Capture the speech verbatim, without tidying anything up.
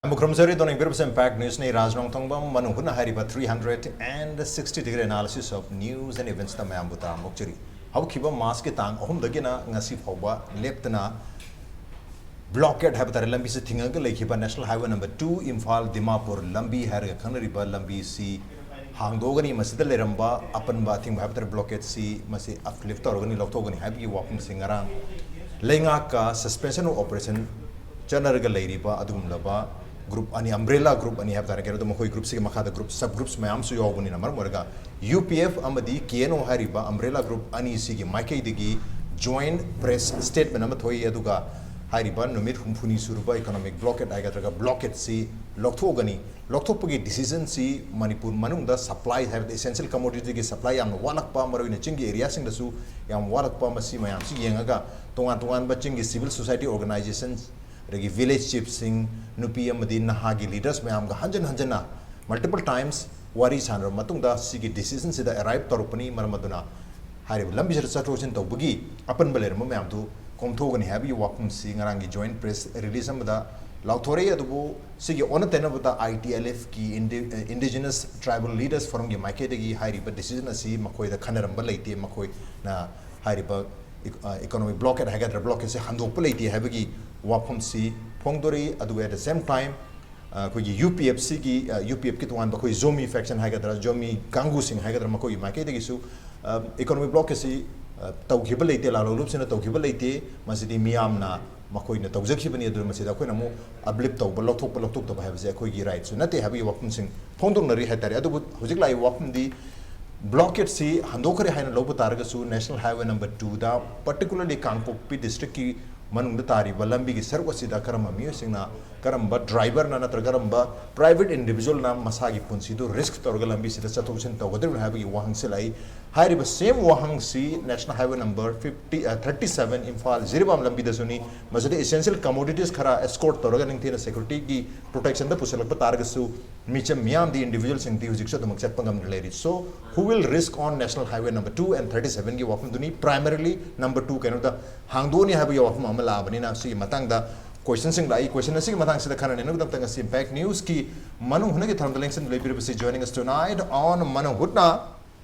ꯃꯌꯥꯝꯕꯨ ꯈꯨꯔꯨꯝꯖꯔꯤ꯫ ꯗꯣꯅꯤꯡ ꯕꯤꯔꯕꯁ ꯏꯝꯄꯦꯛ ꯅ꯭ꯌꯨꯁꯅꯤ꯫ ꯔꯥꯖ ꯅꯣꯡꯊꯣꯡꯕꯝ ꯃꯅꯨꯡ ꯍꯨꯠꯅ ꯍꯥꯏꯔꯤꯕ three hundred and sixty degree analysis of news and eventsꯇ ꯃꯌꯥꯝꯕꯨ ꯇꯔꯥꯝꯅ ꯑꯣꯛꯆꯔꯤ꯫ ꯍꯧꯈꯤꯕ ꯃꯥꯔꯆꯀꯤ ꯇꯥꯡ ꯑꯍꯨꯝꯗꯒꯤꯅ ꯉꯁꯤ ꯐꯥꯎꯕ ꯂꯦꯞꯇꯅ blockade ꯍꯥꯏꯕ ꯇꯥꯔꯦ, ꯂꯝꯕꯤꯁꯤ ꯊꯤꯡꯉꯒ ꯂꯩꯈꯤꯕ National Highway number two, Imphal Dimapur ꯂꯝꯕꯤ ꯍꯥꯏꯔꯒ ꯈꯪꯅꯔꯤꯕ ꯂꯝꯕꯤꯁꯤ ꯍꯥꯡꯗꯣꯛꯑꯒꯅꯤ꯫ ꯃꯁꯤꯗ ꯂꯩꯔꯝꯕ ꯑꯄꯟꯕ ꯑꯊꯤꯡꯕ ꯍꯥꯏꯕ ꯇꯥꯔꯦ, blockadeꯁꯤ ꯃꯁꯤ uplift ꯇꯧꯔꯒꯅꯤ, ꯂꯧꯊꯣꯛꯀꯅꯤ ꯍꯥꯏꯕꯒꯤ ꯋꯥꯐꯝꯁꯤ ꯉꯔꯥꯡ ꯂꯩꯉꯥꯛꯀ suspension of operation ꯆꯠꯅꯔꯒ ꯂꯩꯔꯤꯕ ꯑꯗꯨꯒꯨꯝꯂꯕ group ꯑꯅꯤ, umbrella group ꯑꯅꯤ ꯍꯥꯏꯕ ꯇꯥꯔꯦ, ꯀꯩꯅꯣꯗ ꯃꯈꯣꯏ groupꯁꯤꯒꯤ ꯃꯈꯥꯗ group, sub groups ꯃꯌꯥꯝꯁꯨ ꯌꯥꯎꯕꯅꯤꯅ ꯃꯔꯝ ꯑꯣꯏꯔꯒ U P F ꯑꯃꯗꯤ K N O ꯍꯥꯏꯔꯤꯕ umbrella group ꯑꯅꯤꯁꯤꯒꯤ ꯃꯥꯏꯀꯩꯗꯒꯤ joint press statement ꯑꯃ ꯊꯣꯛꯏ꯫ ꯑꯗꯨꯒ ꯍꯥꯏꯔꯤꯕ ꯅꯨꯃꯤꯠ ꯍꯨꯝꯐꯨꯅꯤ ꯁꯨꯔꯕ economic blockade ꯍꯥꯏꯒꯗ꯭ꯔꯥ blockadeꯁꯤ ꯂꯧꯊꯣꯛꯑꯒꯅꯤ꯫ ꯂꯧꯊꯣꯛꯄꯒꯤ decisionꯁꯤ ꯃꯅꯤꯄꯨꯔ ꯃꯅꯨꯡꯗ supplies ꯍꯥꯏꯕꯗꯤ essential commoditiesꯒꯤ supply ꯌꯥꯝꯅ ꯋꯥꯠꯂꯛꯄ, ꯃꯔꯨꯑꯣꯏꯅ ꯆꯤꯡꯒꯤ areaꯁꯤꯡꯗꯁꯨ ꯌꯥꯝ ꯋꯥꯠꯂꯛꯄ, ꯃꯁꯤ ꯃꯌꯥꯝꯁꯤ ꯌꯦꯡꯉꯒ ꯇꯣꯉꯥꯟ ꯇꯣꯉꯥꯟꯕ ꯆꯤꯡꯒꯤ civil society organisations, ꯑꯗꯒꯤ village chiefꯁꯤꯡ, ꯅꯨꯄꯤ ꯑꯃꯗꯤ ꯅꯍꯥꯒꯤ leaders ꯃꯌꯥꯝꯒ ꯍꯟꯖꯤꯟ ꯍꯟꯖꯤꯟꯅ multiple times ꯋꯥꯔꯤ ꯁꯥꯟꯅꯔꯕ ꯃꯇꯨꯡꯗ ꯁꯤꯒꯤ decisionꯁꯤꯗ arrive ꯇꯧꯔꯛꯄꯅꯤ꯫ ꯃꯔꯝ ꯑꯗꯨꯅ ꯍꯥꯏꯔꯤꯕ ꯂꯝꯕꯤꯁꯤꯗ ꯆꯠꯊꯣꯛ ꯆꯠꯁꯤꯟ ꯇꯧꯕꯒꯤ ꯑꯄꯟꯕ ꯂꯩꯔꯝꯕ ꯃꯌꯥꯝꯗꯨ ꯀꯣꯝꯊꯣꯛꯀꯅꯤ ꯍꯥꯏꯕꯒꯤ ꯋꯥꯐꯝꯁꯤ ꯉꯔꯥꯡꯒꯤ joint press release ꯑꯃꯗ ꯂꯥꯎꯊꯣꯔꯛꯏ꯫ ꯑꯗꯨꯕꯨ ꯁꯤꯒꯤ ꯑꯣꯟꯅ ꯇꯩꯅꯕꯗ I T L F ꯀꯤ, Indi-, Indigenous Tribal Leaders Forumꯒꯤ ꯃꯥꯏꯀꯩꯗꯒꯤ ꯍꯥꯏꯔꯤꯕ decision ꯑꯁꯤ ꯃꯈꯣꯏꯗ ꯈꯟꯅꯔꯝꯕ ꯂꯩꯇꯦ, ꯃꯈꯣꯏꯅ ꯍꯥꯏꯔꯤꯕ ꯏ-, ꯑ, economic blockade ꯍꯥꯏꯒꯗ꯭ꯔꯥ, blockadeꯁꯦ ꯍꯟꯗꯣꯛꯄ ꯂꯩꯇꯦ ꯍꯥꯏꯕꯒꯤ ꯋꯥꯐꯝꯁꯤ ꯐꯣꯡꯗꯣꯔꯛꯏ꯫ ꯑꯗꯨꯒ at the same time, ꯑ, ꯑꯩꯈꯣꯏꯒꯤ U P F ꯁꯤꯒꯤ, ꯑ, U P F ꯀꯤ ꯇꯣꯉꯥꯟꯕ ꯑꯩꯈꯣꯏ Zomi faction ꯍꯥꯏꯒꯗ꯭ꯔꯥ, Zomi ꯀꯥꯡꯕꯨꯁꯤꯡ ꯍꯥꯏꯒꯗ꯭ꯔꯥ, ꯃꯈꯣꯏꯒꯤ ꯃꯥꯏꯀꯩꯗꯒꯤꯁꯨ, ꯑ, economic blockade ꯑꯁꯤ, ꯑ, ꯇꯧꯈꯤꯕ ꯂꯩꯇꯦ, ꯂꯥꯜꯍꯧꯂꯨꯞꯁꯤꯡꯅ ꯇꯧꯈꯤꯕ ꯂꯩꯇꯦ, ꯃꯁꯤꯗꯤ ꯃꯤꯌꯥꯝꯅ ꯃꯈꯣꯏꯅ ꯇꯧꯖꯈꯤꯕꯅꯤ꯫ ꯑꯗꯨꯅ ꯃꯁꯤꯗ ꯑꯩꯈꯣꯏꯅ ꯑꯃꯨꯛ uplift ꯇꯧꯕ, ꯂꯧꯊꯣꯛꯄ ꯂꯧꯊꯣꯛꯇꯕ ꯍꯥꯏꯕꯁꯦ ꯑꯩꯈꯣꯏꯒꯤ rightꯁꯨ ꯅꯠꯇꯦ ꯍꯥꯏꯕꯒꯤ ꯋꯥꯐꯝꯁꯤꯡ ꯐꯣꯡꯗꯣꯛꯅꯔꯤ ꯍꯥꯏꯇꯥꯔꯦ꯫ ꯑꯗꯨꯕꯨ ꯍꯧꯖꯤꯛ ꯂꯥꯛꯏꯕ ꯋꯥꯐꯝꯗꯤ blockadeꯁꯤ ꯍꯟꯗꯣꯛꯈ꯭ꯔꯦ ꯍꯥꯏꯅ ꯂꯧꯕ ꯇꯥꯔꯒꯁꯨ National Highway number twoꯗ, particularly ꯀꯥꯡꯄꯣꯛꯄꯤ districtꯀꯤ ꯃꯅꯨꯡꯗ ꯇꯥꯔꯤꯕ ꯂꯝꯕꯤꯒꯤ ꯁꯔꯨꯛ ꯑꯁꯤꯗ ꯀꯔꯝꯕ ꯃꯤꯑꯣꯏꯁꯤꯡꯅ, ꯀꯔꯝꯕ driverꯅ ꯅꯠꯇ꯭ꯔꯒ ꯀꯔꯝꯕ private individualꯅ ꯃꯁꯥꯒꯤ ꯄꯨꯟꯁꯤꯗꯨ risk ꯇꯧꯔꯒ ꯂꯝꯕꯤꯁꯤꯗ ꯆꯠꯊꯣꯛ ꯆꯠꯁꯤꯟ ꯇꯧꯒꯗꯧꯔꯤꯕꯅꯣ ꯍꯥꯏꯕꯒꯤ ꯋꯥꯍꯪꯁꯤ ꯂꯥꯛꯏ꯫ ꯍꯥꯏꯔꯤꯕ same ꯋꯥꯍꯪꯁꯤ National Highway number fifty, ꯑ, thirty seven ꯏꯝꯐꯥꯜ ꯖꯤꯔꯤꯕꯥꯝ ꯂꯝꯕꯤꯗꯁꯨꯅꯤ꯫ ꯃꯁꯤꯗ essential commodities ꯈꯔ escort ꯇꯧꯔꯒ ꯅꯤꯡꯊꯤꯅ securityꯒꯤ protectionꯗ ꯄꯨꯁꯤꯜꯂꯛꯄ ꯇꯥꯔꯒꯁꯨ ꯃꯤꯆꯝ ꯃꯤꯌꯥꯝꯗꯤ, individualꯁꯤꯡꯗꯤ ꯍꯧꯖꯤꯛꯁꯨ ꯑꯗꯨꯃꯛ ꯆꯠꯄ ꯉꯝꯗꯅ ꯂꯩꯔꯤ꯫ So, who will risk on National Highway number two and thirty sevenꯒꯤ ꯋꯥꯐꯝꯗꯨꯅꯤ꯫ Primarily number two ꯀꯩꯅꯣꯗ ꯍꯥꯡꯗꯣꯛꯑꯅꯤ ꯍꯥꯏꯕꯒꯤ ꯋꯥꯐꯝ ꯑꯃ ꯂꯥꯛꯑꯕꯅꯤꯅ ꯁꯤꯒꯤ ꯃꯇꯥꯡꯗ ꯀꯣꯏꯁꯟꯁꯤꯡ ꯂꯥꯛꯏ꯫ ꯀꯣꯏꯁꯟ ꯑꯁꯤꯒꯤ ꯃꯇꯥꯡꯁꯤꯗ ꯈꯟꯅ ꯅꯩꯅꯕꯒꯤꯗꯃꯛꯇ ꯉꯁꯤ ꯏꯝꯄꯦꯛ ꯅ꯭ꯌꯨꯁꯀꯤ ꯃꯅꯨꯡ ꯍꯨꯠꯅꯒꯤ ꯊꯧꯔꯝꯗ ꯂꯦꯡꯁꯤꯟꯗꯨꯅ ꯂꯩꯕꯤꯔꯤꯕꯁꯤ, joining us tonight on ꯃꯅꯨꯡ ꯍꯨꯠꯅ,